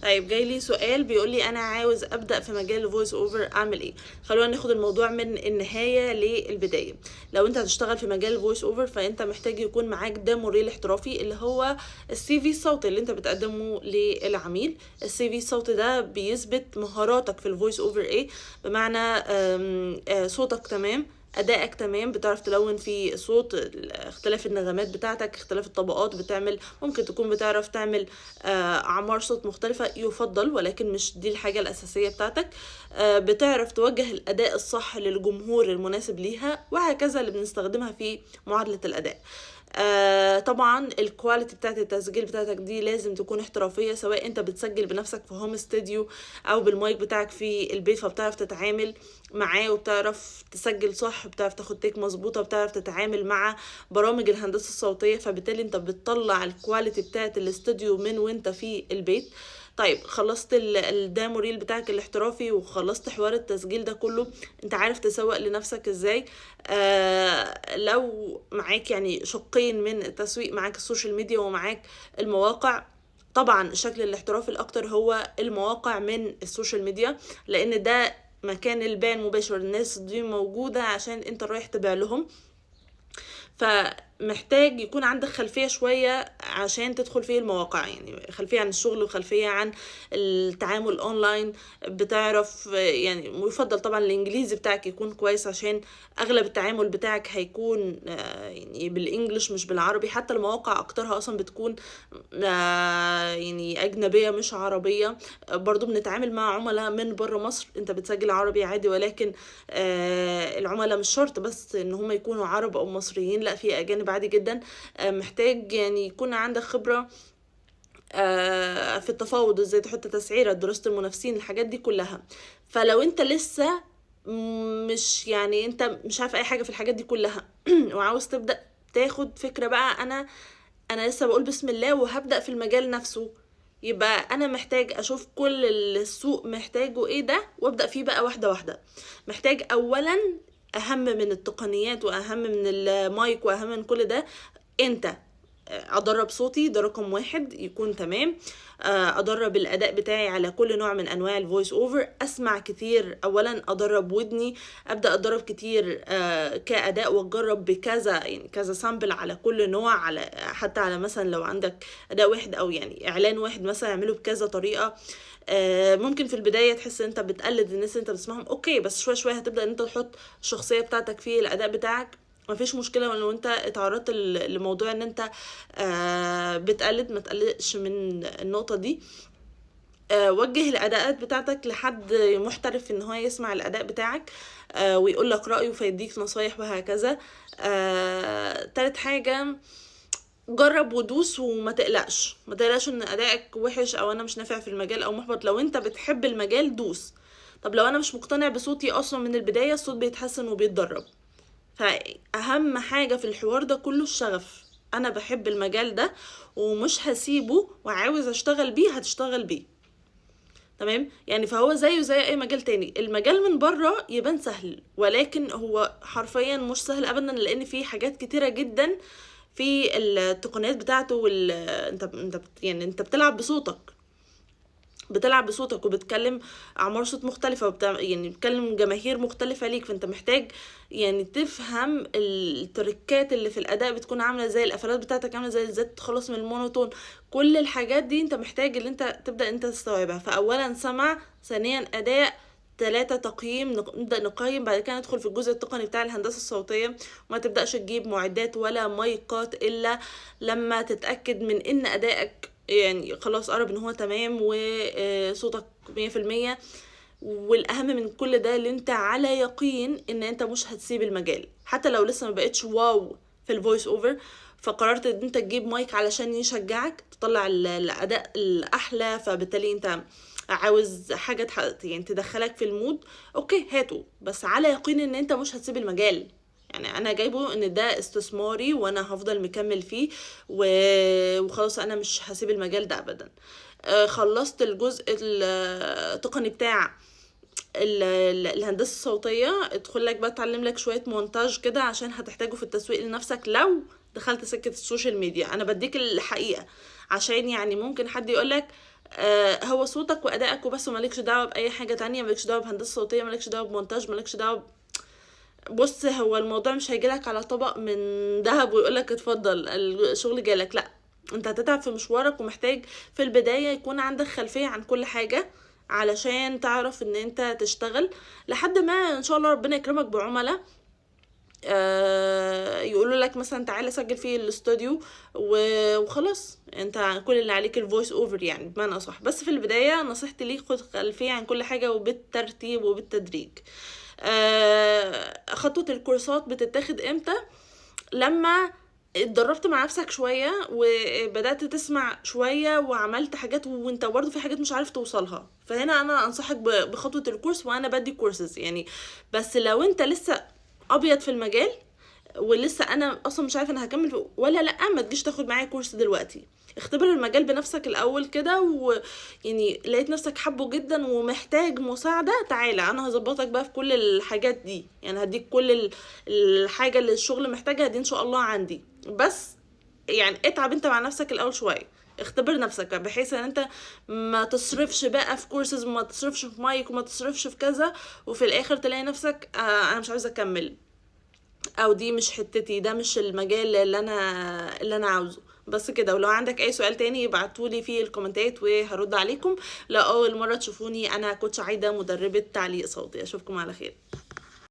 طيب، جاي لي سؤال بيقول لي انا عاوز ابدا في مجال ال voice over، اعمل ايه؟ خلونا ناخد الموضوع من النهاية للبدايه. لو انت هتشتغل في مجال ال voice over، فانت محتاج يكون معاك demo reel احترافي، اللي هو ال CV الصوتي اللي انت بتقدمه للعميل. ال CV الصوتي ده بيثبت مهاراتك في ال voice over ايه، بمعنى آم، آه، صوتك تمام، ادائك تمام، بتعرف تلون في صوت، اختلاف النغمات بتاعتك، اختلاف الطبقات، بتعمل ممكن تكون بتعرف تعمل اعمار صوت مختلفة، يفضل، ولكن مش دي الحاجة الاساسية بتاعتك. بتعرف توجه الاداء الصح للجمهور المناسب ليها وهكذا، اللي بنستخدمها في معادلة الاداء. طبعا ال quality بتاعت التسجيل بتاعتك دي لازم تكون احترافية، سواء انت بتسجل بنفسك في home studio او بالمايك بتاعك في البيت، فبتعرف تتعامل معاه وبتعرف تسجل صح، بتعرف تاخد take مظبوطة، بتعرف تتعامل مع برامج الهندسة الصوتية، فبالتالي انت بتطلع ال quality بتاعت الاستوديو من وانت في البيت. طيب، خلصت ال demo reel بتاعك الاحترافي وخلصت حوار التسجيل ده كله، انت عارف تسوق لنفسك ازاي. لو معاك يعني شقين من التسويق، معاك ال social media ومعاك المواقع. طبعا الشكل الاحترافي الاكتر هو المواقع من ال social media، لان ده مكان البيع المباشر، الناس دي موجودة عشان انت رايح تبيع لهم، فمحتاج يكون عندك خلفية شوية عشان تدخل في المواقع، يعني خلفية عن الشغل وخلفية عن التعامل اونلاين. بتعرف يعني ويفضل طبعا الانجليزي بتاعك يكون كويس، عشان اغلب التعامل بتاعك هيكون يعني بال English مش بالعربي. حتى المواقع اكترها اصلا بتكون يعني اجنبية مش عربية. برضو بنتعامل مع عملاء من بره مصر، انت بتسجل عربي عادي، ولكن العملاء مش شرط بس ان هم يكونوا عرب او مصريين، لا، في اجانب عادي جدا. محتاج يعني يكون عندك خبرة في التفاوض، ازاي تحط تسعيرة، دراسة المنافسين، الحاجات دي كلها. فلو انت لسه مش يعني انت مش عارف اي حاجة في الحاجات دي كلها وعاوز تبدأ تاخد فكرة بقى، انا لسه بقول بسم الله وهبدأ في المجال نفسه، يبقى انا محتاج اشوف كل اللي السوق محتاجه ايه ده وابدأ فيه بقى واحدة واحدة. محتاج اولا، اهم من التقنيات واهم من المايك واهم من كل ده، انت ادرب صوتي، ده رقم واحد يكون تمام. ادرب الاداء بتاعي على كل نوع من انواع ال voice over، اسمع كتير اولا، ادرب ودني، ابدا ادرب كتير كاداء، واتجرب بكذا يعني كذا sample على كل نوع، على حتى على مثلا لو عندك اداء واحد او يعني اعلان واحد مثلا اعمله بكذا طريقه. ممكن في البداية تحس ان انت بتقلد الناس اللي انت بتسمعهم، okay، بس شوية شوية هتبدا ان انت تحط الشخصية بتاعتك في الاداء بتاعك. مفيش مشكلة لو انت اتعرضت لموضوع ان انت بتقلد، ما تقلقش من النقطة دي. وجه الاداءات بتاعتك لحد محترف ان هو يسمع الاداء بتاعك ويقول لك رأيه فيديك نصايح وهكذا. تالت حاجة، جرب ودوس وما تقلقش، ما تقلقش ان ادائك وحش او انا مش نافع في المجال او محبط. لو انت بتحب المجال دوس. طب لو انا مش مقتنع بصوتي اصلا من البداية، الصوت بيتحسن وبيتدرب. فأهم حاجة في الحوار ده كله الشغف. أنا بحب المجال ده ومش هسيبه وعاوز أشتغل بيه، هتشتغل بيه، تمام؟ يعني فهو زيه زي أي مجال تاني. المجال من بره يبان سهل، ولكن هو حرفيا مش سهل أبدا، لأن فيه حاجات كتيرة جدا في التقنيات بتاعته يعني انت بتلعب بصوتك، بتلعب بصوتك وبتكلم اعمار صوت مختلفة يعني بتكلم جماهير مختلفة ليك، فانت محتاج يعني تفهم التركات اللي في الاداء بتكون عامله ازاي، القفلات بتاعتك عامله ازاي، ازاي تتخلص من ال monotone، كل الحاجات دي انت محتاج اللي انت تبدا انت تستوعبها. فاولا سمع، ثانيا اداء، ثلاثة تقييم، نبدأ نقيم، بعد كده ندخل في الجزء التقني بتاع الهندسة الصوتية. وما تبدأش تجيب معدات ولا مايكات إلا لما تتأكد من إن أدائك يعني خلاص قرب إن هو تمام وصوتك 100%. والأهم من كل ده اللي انت على يقين إن انت مش هتسيب المجال، حتى لو لسه ما بقتش wow في ال voice over، فقررت ان انت تجيب مايك علشان يشجعك تطلع الاداء الاحلى، فبالتالي انت عاوز حاجة يعني تدخلك في ال mood، okay هاته، بس على يقين ان انت مش هتسيب المجال. يعني انا جايبه ان ده استثماري وانا هفضل مكمل فيه وخلاص انا مش هسيب المجال ده ابدا. خلصت الجزء التقني بتاع الهندسة الصوتية، ادخل لك بقى اتعلم لك شوية مونتاج كده عشان هتحتاجه في التسويق لنفسك لو دخلت سكة ال social media. انا بديك الحقيقة عشان يعني ممكن حد يقولك هو صوتك وادائك وبس، ومالكش دعوه باي حاجة تانية، مالكش دعوه بهندسه صوتيه، مالكش دعوه بمونتاج، مالكش دعوه. بص، هو الموضوع مش هيجيلك على طبق من ذهب ويقولك اتفضل الشغل جالك، لا، انت هتتعب في مشوارك، ومحتاج في البداية يكون عندك خلفية عن كل حاجة علشان تعرف ان انت تشتغل، لحد ما ان شاء الله ربنا يكرمك بعملاء يقولوا لك مثلا تعالى سجل في الاستوديو وخلاص، انت كل اللي عليك ال voice over يعني بمعنى اصح. بس في البداية نصيحتي ليك خد خلفية عن كل حاجة وبالترتيب وبالتدريج. خطوة الكورسات بتتاخد امتى؟ لما اتدربت مع نفسك شوية وبدأت تسمع شوية وعملت حاجات وانت برضه في حاجات مش عارف توصلها، فهنا انا انصحك بخطوة الكورس، وانا بدي كورسز يعني. بس لو انت لسه ابيض في المجال ولسه انا اصلا مش عارفه انا هكمل ولا لا، ما تجيش تاخد معايا كورس دلوقتي. اختبر المجال بنفسك الاول كده، ويعني لقيت نفسك حابة جدا ومحتاج مساعدة، تعالى انا هظبطك بقى في كل الحاجات دي، يعني هديك كل الحاجة اللي الشغل محتاجها دي ان شاء الله عندي. بس يعني اتعب انت مع نفسك الاول شوية، اختبر نفسك بحيث ان انت ما تصرفش بقى في كورسز، وما تصرفش في مايك، وما تصرفش في كذا، وفي الاخر تلاقي نفسك انا مش عاوزه اكمل، او دي مش حتتي، ده مش المجال اللي انا عاوزه. بس كده. ولو عندك اي سؤال تاني ابعتولي في الكومنتات وهرد عليكم. لو اول مرة تشوفوني، انا coach عايدة، مدربه تعليق صوتي. اشوفكم على خير.